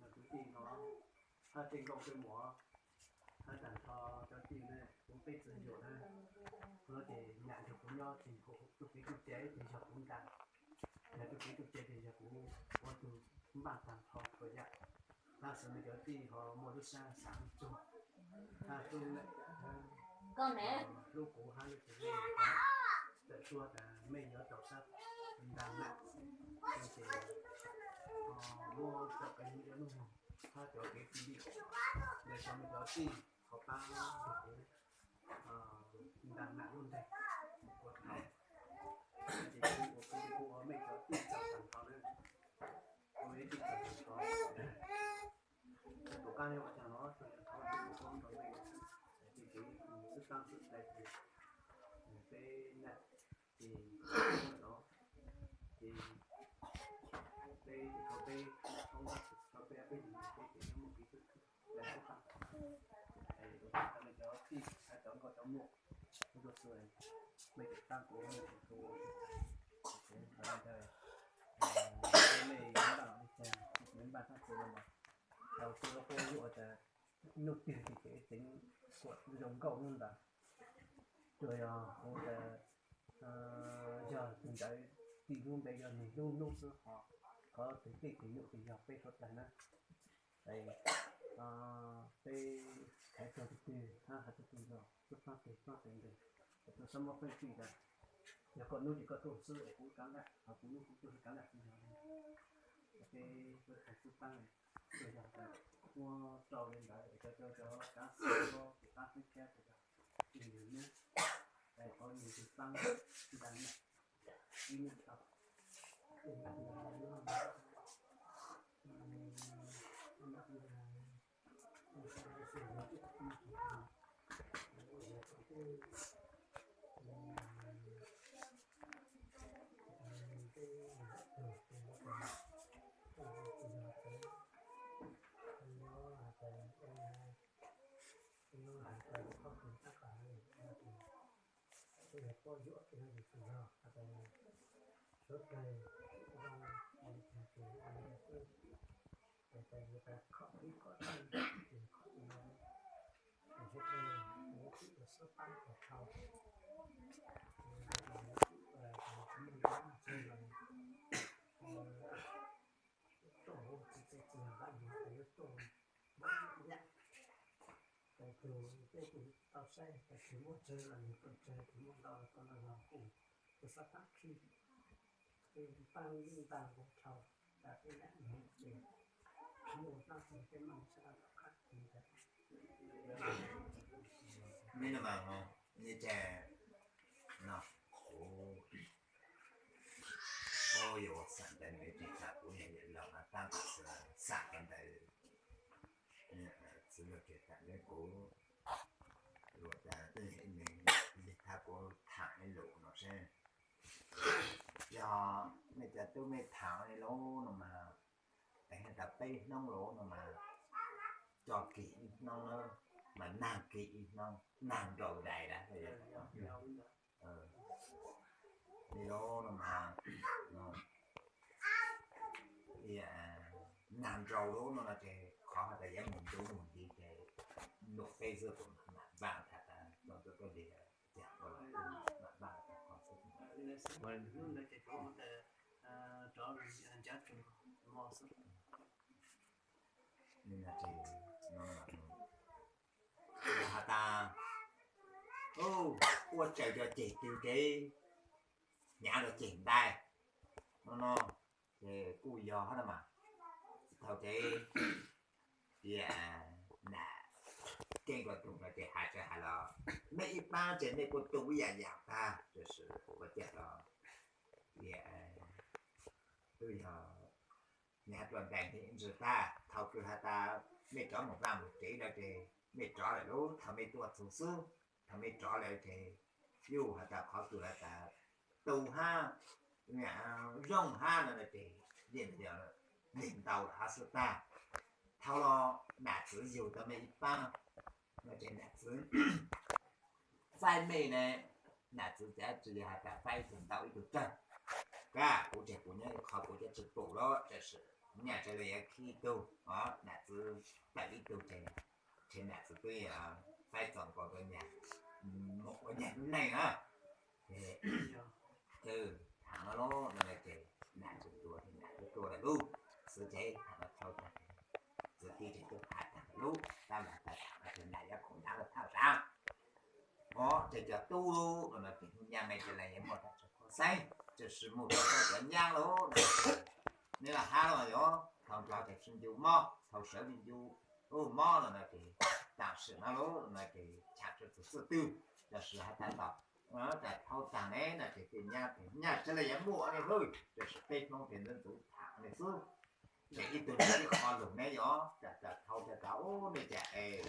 Los tus tij no, hab tej nkauj tej muam, hab tag nrho cov tij ne, kuv peb txwv yuam na, no ces nam nrog kuv nyob ces tus kev tub cev ces yog kuv ntaus, yog tus kev tub cev ces yog kuv ua tus npaj tag nrho txhua yam. Tab sis no cov tij ho muaj lub sab xav txog, hab hlub, hlub kuv hab hlub kuv txawm suab tas mej yuav tau sab ntas nam, ces muab txawm qee cov lub moog hab cov kev tij li, yog cov mej cov tij ho pab kuv ntas nam lub ntees ua dhau, ces kuv ua mej cov tij txawm tag nrho na, ua mej tij txawm tag nrho. Tus qab ua caag los tsuas yog thov tus koob rau mej, ces kev xwb taab xwb hlais ces peb nam ces, ces peb ces rau peb, rau peb, peb ces peb ces muaj kev xwb hlais xwb taab. Cov tij hab cov nkauj cov muam, ua txhua, mej cov taab kuv, mej cov tub, mej npaj li cas, mej npaj txhua txhua no mas tau txhua lub qub yuav tas hnub twg ces kev tseev kuam zoo nkauj hnub ntawd. Tsuas yog kuv tas yog tus ntawd tij lub npe yog nwg lub hnub xwb ho qhov twg tej tus nyuj ces yog peb suav dlawg na. Peb hais txog tus twg hab hais txog tus zog xwb, pab tes pab tes ntawd, tus xab muab peb tij tas yog koj hnub ces koj tuaj xwb es kuv kav nqaj, ho kuv hnub kuv tuaj kav nqaj xwb yog li. Peb hais xwb taab, tsuas yog tas muab rau li ntawd es cov cov cov kav xwb, tus taab xwb thiab tus yog nws nws nub, es qhov nws tus taab ntas nam ib nub tau. Suav dlawg zoo li cas ces ua li xwb, ces tas yuav tas khom ib khom tej, ces khom li no, ces suav dlawg yuav tsum ua xub pab kom dhau, yuav tsum, yuav tsum muaj ntsis tsawg los yuav tuaj, tsis txawj tsis yog qab yuav tas yuav tuaj muab ib yam. Tus peb tus tau saib tas tsis muaj tsawg los yog tau tsawg, tsis muaj ntau los tau ntau, yog kuj tus xab pab khij, tej npaj yeej npaj nqua dhau, tas tej nam nug ces muaj dlaab tsi peb mam sab laj tom qab ntawd. Meb no mas, neb tsa no, kuv, kuv yuav ua xam ntawd nws tsis tham kuv, yog yawm laug no tab tom xam ntawd, txwv laug tsis tham neb kuv, luag tas twb yog ib me, ib me thab kuv tham ib lus no seb, yog mej cov tub mej tham ib lus no mas, es has tas peb hnub lus no mas, coj kis ib hnub na, mas nag kis ib hnub, nag nraud dais lawm. Li lub no mas, nag nraud lub no no ces qhov has tas yuav mus ntuj mus nti ces num peb xwb kuv mam npaj tham tas txog tuaj tuaj li cas ua mam npaj tham qhov xwb. Hnub ntawd ces kuv rov ncav tsum mo xwb. Has tas ua tsaws cov ceg tw kev, hnyav cov ceg ntais no no, ces kuj yog hab no mas, thaum kev tias nam keeb rau tus no ces hais tsis hais los mej ib paab ces mej kuj tu ib yaam yaam tag, tab sis ua cas los twb yog nyab rua ntees ntsis tag. Thaum kws has tas mej rov moog vaaj moog tsev lawm ces mej rov lawm lub, thaum mej tuaj txug xwb, thaum mej rov lawm ces yuj has tas qhov kws has tas tu hab, zoo hab no ces yeej lig ntau lawm hab xwb tag. Thaum los nam txwv yug tau mej ib paab no ces nam txwv faib mej ne, nam txwv cav tsi yog has tas faib ib tug ntau ib tug tsawg. Kab kuv tseg kuv nyob qhov kuv cov tsi pum lawm, tab sis nyaj tsi le yuav khib ib tug, nam txwv tawm ib tug ces, ces nam txwv twb faib txaus nkaus rua nyag, mus ua nyag lub neej na. Ces thaam no lub no ces nam txwv tuag, nam txwv tuag lawm lub, xwv ces thaam no thau tag, txwv tij ces tuaj tham tag lub, tab mas tas thaam no ces nam yuav khoom nyab lug thaj sav. Os, ces cov tub lub no ces nyaj mej tsi le yuav muaj dlaab tsi qhuab xeeb, tsi le muaj dlaab tsi cov nyab lub no, neb los hab los yuav thaus nrog ces tsi ncu mob, thaus sawv tsi ncu mob no ces tam sim no lub no ces chaam tsi txug xwb twg, tam sim has tas tom tas thau tag ne no ces tej nyab ces nyaj tsi le yuav muaj ne hwb, tam sim peb Hmoob ces ntxuv ntxuv tham ne xwb. Ces ib tug ib qho lug ne yuav tas thau tas tas ub nej cas es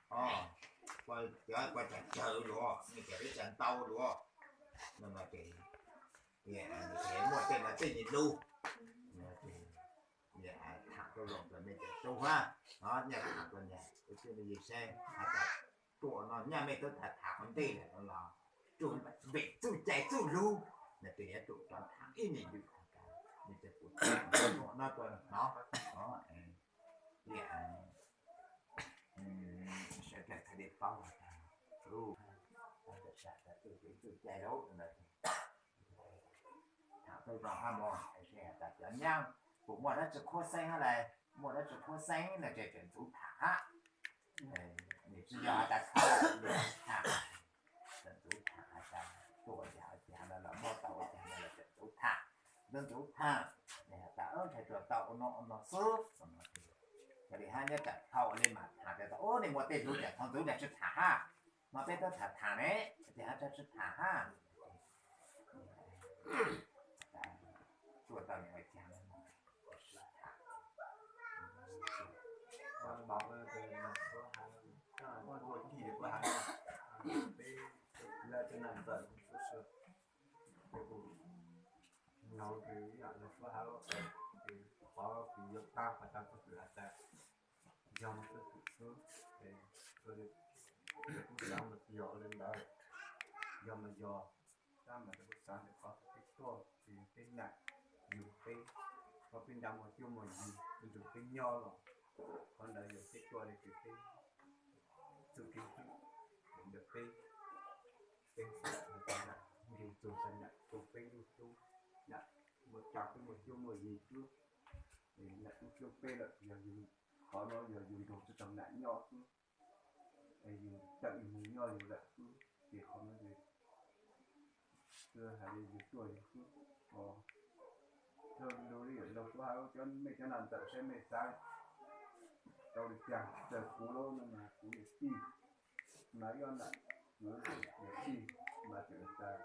cov kua tsawg tsawg luag, nej cas peb tsawg ntau luag no ces muaj tej no tej nyuag lug, tham rau zoo rau mej cov tub hab, nyaj tham rau nyag ua txuj ne yeej seb has tas tuam no nyaj mej tub tas tham qhov ntej lawm no los tsuj vim txuj cai txuj lug no ces yuav tsum rov tham ib nyuag lug has tas mej cov kuv tuam no tuam no no sawv dlawg txhaj le paub has tas txuj cai lug no tham tau zoo hab mog, es has tas cov nyab puas muaj dlaab tsi qhuab xeeb hab lawm, muaj dlaab tsi qhuab xeeb no ces tseem ntxuv tham hab. Nws tsi yog has tas tham, tseem ntxuv tham has tas tuam ua cas ua cas no los muab tau ua cas no los tseem ntxuv tham, ntxuv ntxuv tham, has tas ntshai tsam tau ua no ua no xwb. Ua li hab nyob tsam thaum le mas tham tas ub nej muaj tej lug tsam thaum ntxuv tas tsi tham hab, no peb twb tham tham ne, tes hab tsi tham hab. Tuaj tau ua cas no sib tham. Ces kuv noog kws ib yam lawv suab hab, ces qhov kws yuav taag has tas koj kws has tas yog mas koj kws xwb, es koj li, koj xaav mas yog li ntawd, yog mas yog, tab mas koj xaav ntawm qhov peb tuaj ces peb nam yug peb, qhov peb nrag muaj cuab muaj yig ib ntug peb nyob los, qhov ntawd yog peb tuaj li ces peb txuj keeb txuj ntawm peb, peb xaav tas nam yug txug tas nam tu peb lub tub, nam muaj coj peb muaj cuab muaj yig xwb, nam tu cuab peb lawm yog yug, qhov no yog yug nrug tsi tau nam nyob xwb, yug tawm yug moog nyob yug lawm xwb, ces qhov no ces hais li yug tuaj yug xwb. Thawj lug li lawv suab hab cov mej cov nam ntxawm saib mej xaav tau li cas, txawm kuv lub no mas kuv yawm tij, mas ib ob nam kwv yawm tij mas tseem tas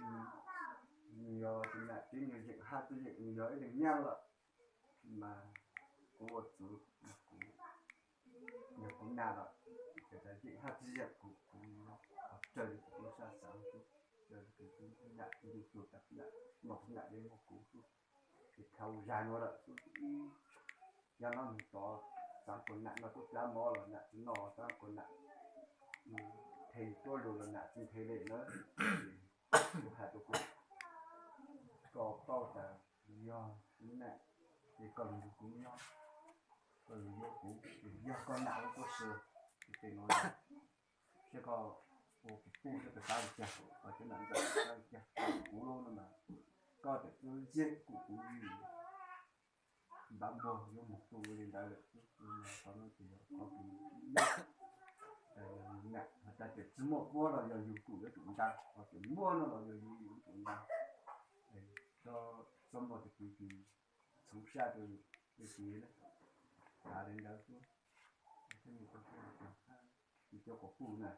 nws yog tus nam tsev nws yeem hab tsi yeem nws yog ib leeg nyab lawm, mas kuv ua txwv kuv, yog kuv nam lawm, tseem tas yeem hab tsi yeem kuv, kuv raws li kuv tub sab xaav xwb, raws li kuv tub nam tub tug tas nam, muaj tub nam li muaj kuv xwb. Ces thaum zag nuav lawm xwb, ib yog no nws tod xaav kuas nam noj tub plab mov los nam tsi noj, xaav kuas nam nthe tuab lug los nam tsi nthe li na. Kuv has rua kuv, koj paub tas yog kuv nam, ces koj lug nrug kuv nyob, koj lug yuav kuv, yog koj nam lub kua si, tej no saib koj ua kuv tub saib koj xaav li cas, koj cov nam ntxawm xaav li cas, kuv lub no mas koj tseem tub yeej kuv, kuv npav npuag yuav moog tu li ntawd lawm xwb. Qhov no ces yog qhov kws yog nam has tas tseem tsi muaj puab los yog yug kuj yuav tsum ntaag, ho tseem muaj no los yog yug yuav tsum ntaag. Txhob muaj tug kws txhub sab rua yug, yug tsi le. xav li ntawd xwb. Nws cov quas puj na,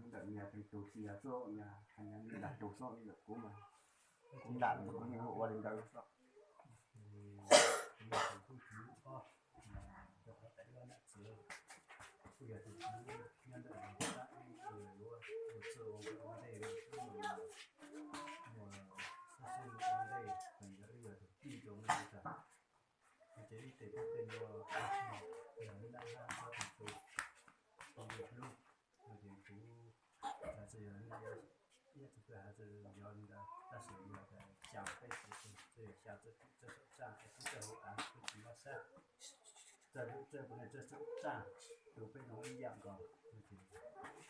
ntawm nyias teev tus tsis yog xwb, nyias hais nyias li nram tus xwb, ntawm kuv mas kuv nram kuv yeej ua li ntawd xwb. Kuj yog tus txiv nyob ntawm tus tab ib tus yuav ua txuj ua nkauj ua ntej, muaj xab xab ua ntej, yog ib yog tus tij rau nej tag. Ces ib tes tus tej no yog nab hab txhob tus tus tus hlub no ces kuv txawm yog ib tug twg has txawm yog li ntawd tab sis yog xya peb txawm yog xya txawj txawj saum txaj txawj hauv av txawj tsis npaj sab, txawj txawj kuv nej txawj saum txaj, tus peb zoo ib yam nkaus no ces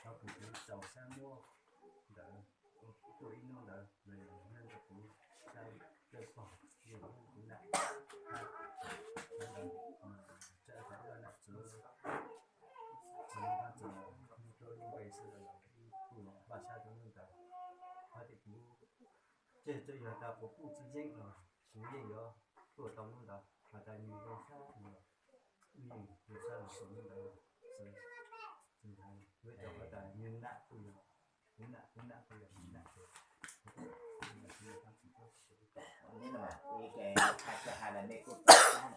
thov kuv txaus sab muab ntawd tuaj ib hnub ntawd los yog nyob nrog kuv saib txawj pog yog kuv nam hab ntawd txawm txawj txawj rau lub npe xwb los kuj npaj sab rau hnub ntawd. Hais tias kuv tseg txawm yog tas quas puj txiv yeeb los kuv yeej yuav tuaj tau hnub ntawd, hais tas nws zoo sab los yeej zoo sab los tau hnub ntawd. Yuav rau hais tas nws nam kuj yog kuv nam, kuv nam kuj yog nws nam ces kuv nam kuj yog tab sis kuv tsis tau hais los nej kuj tau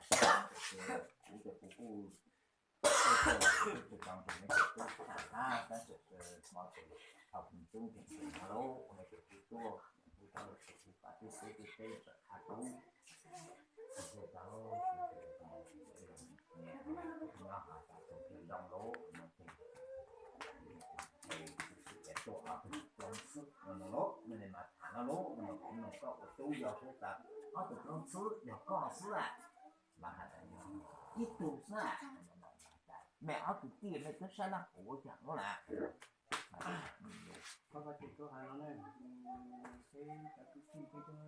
kuv ces kuv kuj tau tus me tub tham hab tab sis hmo ces thaum kuv tub nkeeg no lauj, no ces kuv tuaj kuv tau kuv pab tub xwb tub teb tawm qhia kuv, kuv tau no has tas tus twg zoo lauj no ces tuaj ob tug plob xwb no no lauj, no mas tham no lauj, no kuv nug koj ua tub yog xwb tas ob tug plob xwb yog koj xwb a? Mas has tas yog ib tug xwb a. Mej ob tug tij mej twb saib laj kuv ua caag lawm. Qhov ko ces kuv has no na, peb cov kwv tij peb twb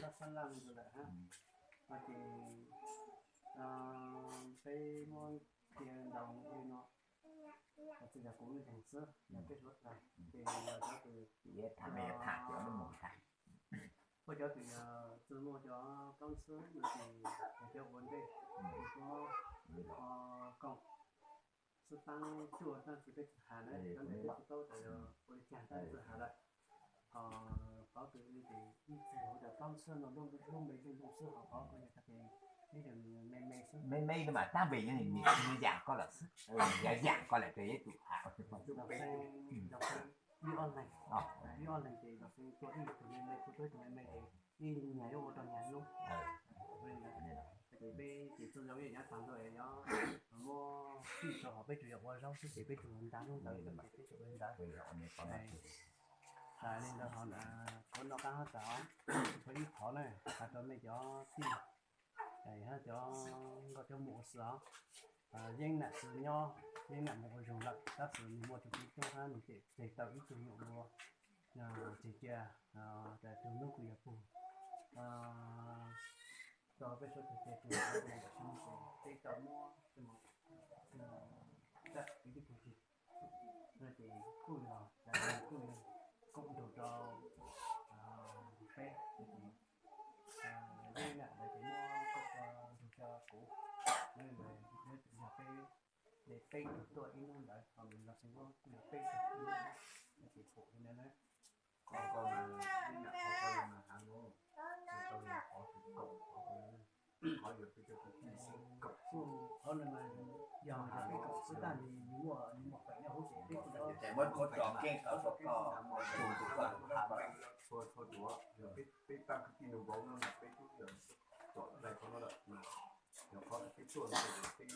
sab sab laj ntawd lawm hab, no ces peb muab qhia ntau li no, txawm yog kuv ntseeg xwb yog peb suav tag ces yog cov kws tham, puab cov kws yog tsi muaj cov plaub ntxhwb no ces yog cov ua ntej, puab koom xwb taab cuaj taab tsi peb tsi has na, cov ntawd peb tsi paub tas yog ua li caag tab tsi has lawm. Ho qhov kws ib txwm ua cov plaub ntxhwb no lub npe zeej zoo xwb, ho qhov ko yog tag ces ib yam me me xwb, me me mas tab npe yog nws yaam koj lawm xwb, yog yaam koj lawm ces ib tug has. Ib ob leeg, ib ob leeg ces los tua ib tug me me, tua ib tug me me ces ib nyag yuav ua rau nyag lub. Ces peb ces txawj zoo ib yam nyob tag nrho es yuav muab fij rau hov, peb tsuas yog ua zaub xwb ces peb tsuas ntaag lub ntawd ces peb tsuas ua li ntawd. Has li ntawd ho na, kuv noj qaab hab tas, kuv ib qhov na, has rau mej cov tij hab cov nkauj cov muam ua si os. Yeeb nam tsi nyob, yeeb nam mus ua zug lawm tab sis nws muaj tug tub hab nws cem tseg tau ib tug nyuam dua, tseg cia tas tug nub kws yog pug rau peb suav tag ces tug nyuam dua ces peb tau muab txaj kwv tij pug teg no ces kuj yog tas kuj yog koom nrug rau peb no ces yeeb nam lawv ces muab koom nrug rau kuv, nyob peb, peb tug tuaj ib hnub ntawd ho nws los tseem muab kuj yog peb tug ib hnub ntawd no ces pum li ntawd na. Qhov ko mas yeeb nam qhov ko mas has nuav tsi tau yog qhov kws koom, qhov ko qhov yog peb cov kwv tij xwb koom xwb. Qhov no mas yog has peb koom xwb tab sis nws muaj, nws muaj feem nyob huv ces peb tug, ces muab tso keej tau rau koj, tug tug koj has, txhua duav yog peb, peb taab kwv tij nug npaum no mas peb tub yog tsom dai qhov no lawm. Yog qhov peb tuaj no ces peb,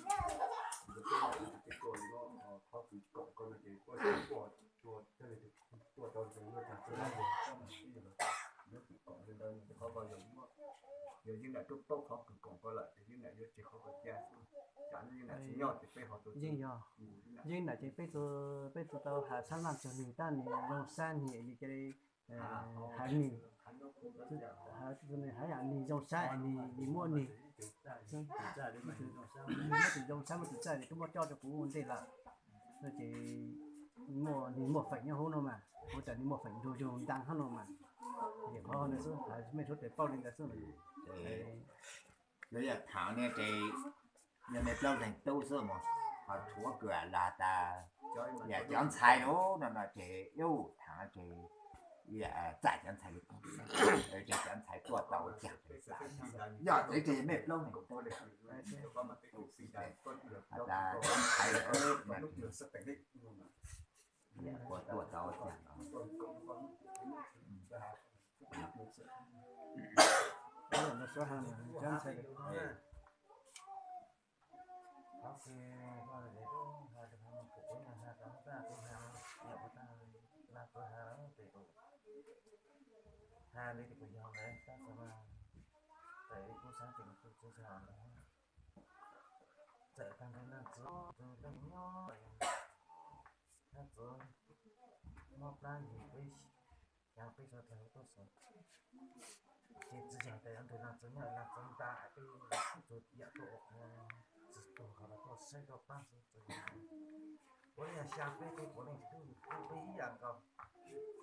peb tuaj no qhov kws koom ko no ces tuaj, tuaj, tuaj tau zoo no tas txhua leej, yog kws koom li ntawd qhov ko yog, yog yeeb nam tub paub qhov kws koom ko lawm ces yeeb nam yuav tseg qhov ko ca xwb. Tsam yeeb nam tsis nyob ces peb ho tuaj, yeej yog, yeeb nam ces peb tug, peb tug tau has sab laj tug nwg tab nwg zoo sab nwg cia li has nwg, has yam nwg zoo sab nwg muab nwg, nwg muab tug zoo sab muab tug txaj nwg tub muab coj rau kuv ua ntej lawm no ces muaj, nwg muaj feem nyob huv no mas, ua tas nwg muaj feem nrug zug ntaag hab no mas. Yog qhov no xwb, mej suav tes paub li ntawd xwb. Yuav yog thaum no ces yog mej plaub leeg tub xwb mas ho tshuav kws los tas yog cov ntxhais lawm no no ces yus thaum no ces txais cov ntxhais li, ces cov ntxhais tuaj tau ua caag, yog tsev ces mej plaub leeg tub li, has tas cov ntxhais lawm no ces kuj tuaj tau ua caag no. Txawm tag nrho leej txiv, leej nyob, leej txiv mob plab yug peb, xyaa peb sawv dlawg tuaj xwb. Ces tsis yog tias nrog leej txiv nyob leej txiv nta peb, tsuas yam tuaj ua qhov tsis tuag qhov los tuaj saib tuaj pab xwb. Puav leej yog xyaa peb, peb puav leej twb peb ib yam nkaus,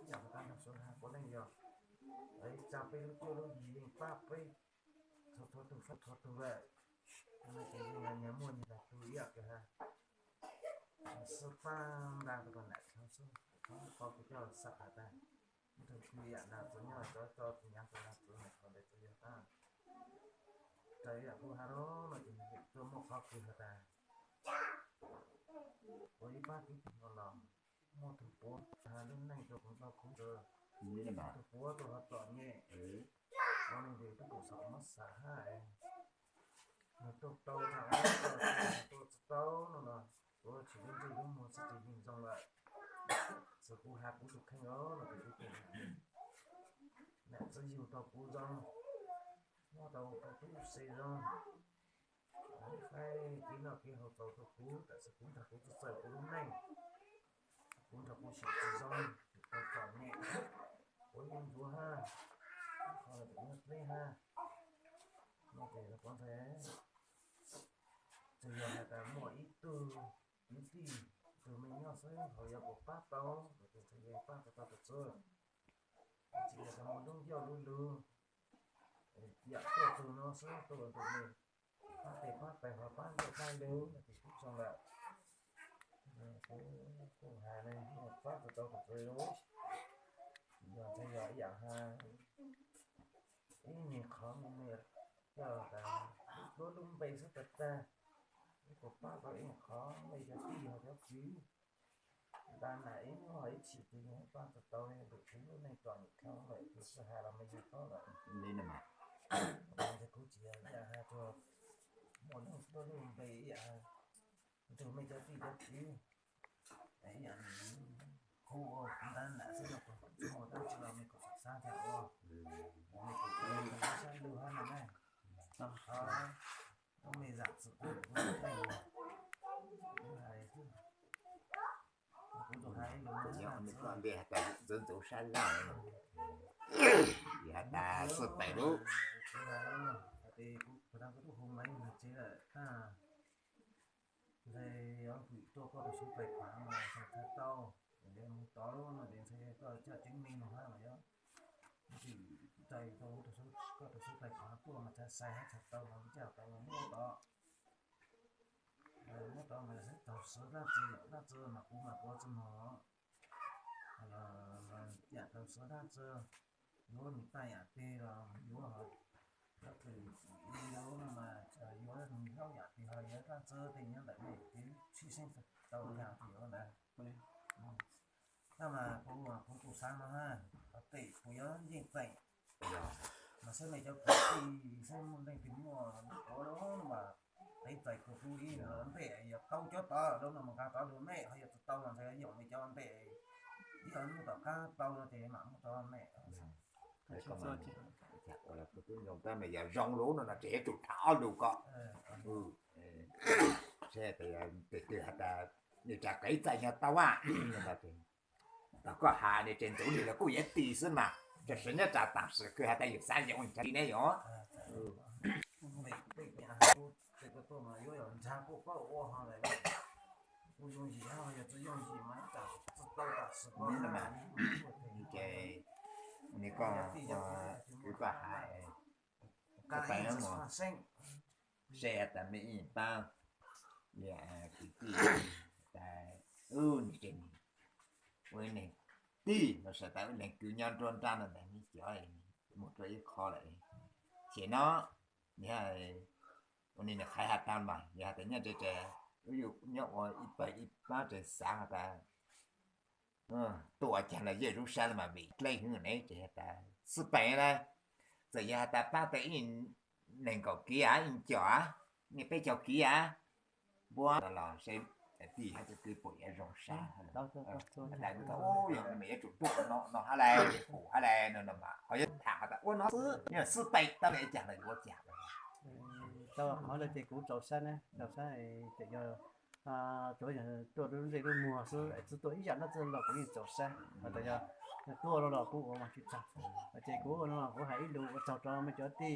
ib yam nkaus tag nrho suav hab puav leej yog tsa peb lub cuab lub yig yeej pab peb, txhua txhua tug, txhua txhua tug lawm. Ces yeej yog nyias muaj nyias tug ib yam kawg hab. Xwb pab nta rau kom nam dhau xwb, qhov kuv coj xam has tas, ib tug kwv yam nam txiv nyob cov tso txiv nyaav rau nam txiv, qhov ntawd tsuas yog tab raws ib yam kuv has lawm no ces tuaj muaj qhov kws has tas, ua ib pab kwv tij no los muaj tug puav has lub neej rau kuv nrog kuv ntawd, tug puav rau ho txom nyem, ua neeg ces tub kuv xam muab xav hab, nws tuaj tau tag, tuaj tsis tau no los tuav tsis lub ntsej lub muag xwb ces yeej zoo lawm. Txawm kuv has kuv tus kheej os no ces kuv tus nam txiv yug tau kuv zoo, muab tau kuv tub se zoo, faib kev noj kev haus txaus rau kuv, tam sis kuv nrog kuv txawj txawj kuv lub neej, kuv nrog kuv sim tsis zoo, tau txom nyem, kuv yeej ntsuav hab, qhov no kuv yeej hleb hab. No ces kuv ntshai, tsuas yog has tas muaj ib tug kwv tij, tug me nyuam xwb ho yuav kuas pab tau, kuv ntshai yeej pab tsis tau tus txwv. Tsis yog tas muaj lub ncauj lub lug, yam tuaj tug no xwb tuaj tus me pab tes pab taw ho pab ncauj pab lug no ces kuj zoo lawm. Kuv hais ne, pab tsis tau tus txwv, yog ntshai yog ib yam has, ib me qhov me me coj tas lub lub npe xwb tag tag, kuas pab tau ib me qhov npe cov tij ho cov kwv, nta nam ib hnub ho ib chim ces yeej pab tsis tau lwm kuv lub neej txom nyem dhau lawm, kuv tsis hais los me yug paub lawm. Kuv tsis yog ib yam has rua muaj lub lub npe ib yam has, tus me cov tij cov kwv, ib yam khub ua nta nam xwb no, tsis muaj dab tsi los me kuv xav xav thiaj ua, me kuv sab lug hab no ne, qhov lub me zam txim kuv kuv hais xwb. Kuv tus hais lus no nyob nws koj npe has tas ntxuav ntxuav sab laj, has tas xwb pem lub. Kuv tub hu Maiv Ntxawg tsev lawm, ntxhais hwm tuaj koj tus xub tais pham mas txhais tau, mus tod lub no ces ntxhais koj caj tseeb me no hab mas yog ntxim rais rau koj tus xub tais pham tuaj mas txhais sai hab txhais tau mas caj tau mas muab tod. Muab tod mas yog xwb taug xwv dab tsi, dab tsi mas kuv mas kuv tsi mog. Yam taug xwv dab tsi, yuav nws taj yam twg los yuav, dab tsi yuav no mas yuav nws hlaub yam twg ho yuav dab tsi tej nyob ntawm nej kev tshwj xeeb tau yam twg yuav ntawd. Tab mas kuv, kuv tus xav no na, qhov tej kuv yuav yeej txeem, mas saib nej cov kwv tij saib muaj leej twg muaj lub qhov no mas tev txais kuv kuv ib ntej, yog tau cov tod lub no mas nqa rov lug mej, ho yog tsis tau los ntxhais yoom nej cov ntej, ib ob hnub tom qab tau no ces mam muab rov mej. Tab mas yog zoo lub no no ces yuav tsum tham ob lus ko. Tes twg has tas nws tsa kev txais nyo tau a, tau koj has nws tseem ntxuv li los kuj yuav tis xwb mas, tam sim nyob tsam tam sim kws has tas yus xav yoom nws tsa li ne yom. Ces Koj, kwv koj hais, koj pais mus se tas me ib pab kwv tij, tas ub niag tsev neeg, ua neeg tij no, sawv tas ub leeg kwv nyob nruab nrab no ntag, neb cov mus rau ib qho lawm. Ces no, ua ni nws qhaiv has tau mas yog has tas nyob tsev, wb nyob ua ib pawg ib pab tsev xav has tas tuaj ua caag los yog lub sab los mas vim dleb hwv ne, ces has tas xwb peem na, txawm yog has tas pab tau ib nees nkaum kiv, ib co, ib peb caug kiv, npuab los seb tij hab tij kwv puas yuav zoo sab. Yog yuav tsum tuaj no no hab lais, pum hab lais no no mas ho yuav tham has tas ua no xwb, yog xwb peem tau le caag los yuav caag. Tau qhov ntawd ces kuv txaus sab na, txaus sab, txawm yog tuaj lub ntsej lub muag xwb, txwb tuaj ib yam no xwb los kuv yeej txaus sab. Has tas yog tuaj no los kuv ua mas tsis txaus. Ces kuv ua no los kuv hais ib lus ua tsaug rau mej cov tij,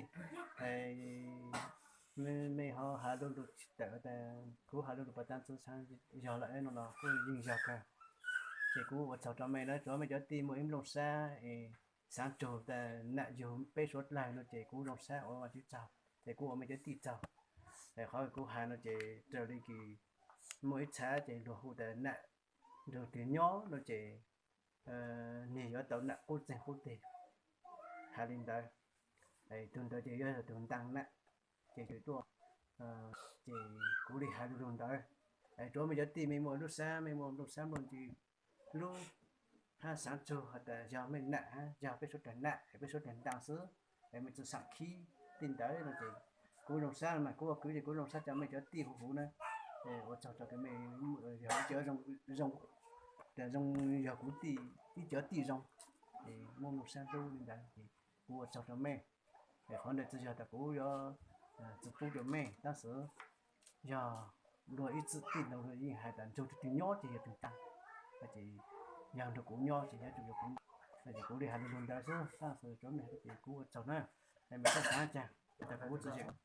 mej ho has lus lus tsis tawm tas kuv has lus lus pas tas txwv txheeb yog lawm no los kuj yeej yog kawg. Ces kuv ua tsaug rau mej na, tsuav mej cov tij muaj ib nplooj sab es xaav tsug tas nam yug peb suav dlawg no ces kuv zoo sab ua Vaajtswv tsaug, ces kuv ua mej cov tij tsaug. Es qhov kuv has no ces raws li kws muaj ib txhab ces luag hu tas nam nrug twg nyob no ces nwg yuav tau nam qub txeeg qub teg. Has li ntawd, tug ntawd ces yog tug ntaag nam, ces tug tuaj, ces kuv li has lug lug ntawd. Tsuav mej cov tij mej muaj lub sab, mej muaj nplooj sab nplooj ntsws lub hab xaav tsug has tas yog mej nam hab yog peb suav dlawg nam es peb suav dlawg ntaag xwb, es mej tsi xaav khib tej ntawd no ces kuv zoo sab mas kuv ua kwv ces kuv zoo sab cov mej cov tij huv huv na. Ua tsaug rau kws mej yog ib co zoo, zoo, zoo yog kuv tij, ib cov tij zoo, es muaj nplooj sab hlub li ntawd ces kuv ua tsaug rau mej. Es qhov ntawd tsi yog tas kuv yuav tsi pub rau mej, tab sis yog luag ib txwm tij no luag yeej hais tas nrug tug twg nyob ces yog tug taag, ces yog nrug kuv nyob ces yuav tsum yog kuv, ces kuv li has lug lug ntawd xwb, tab sis tsuav mej has ces kuv ua tsaug na. Es mej txhob xav caag tas kuv tsi zeem.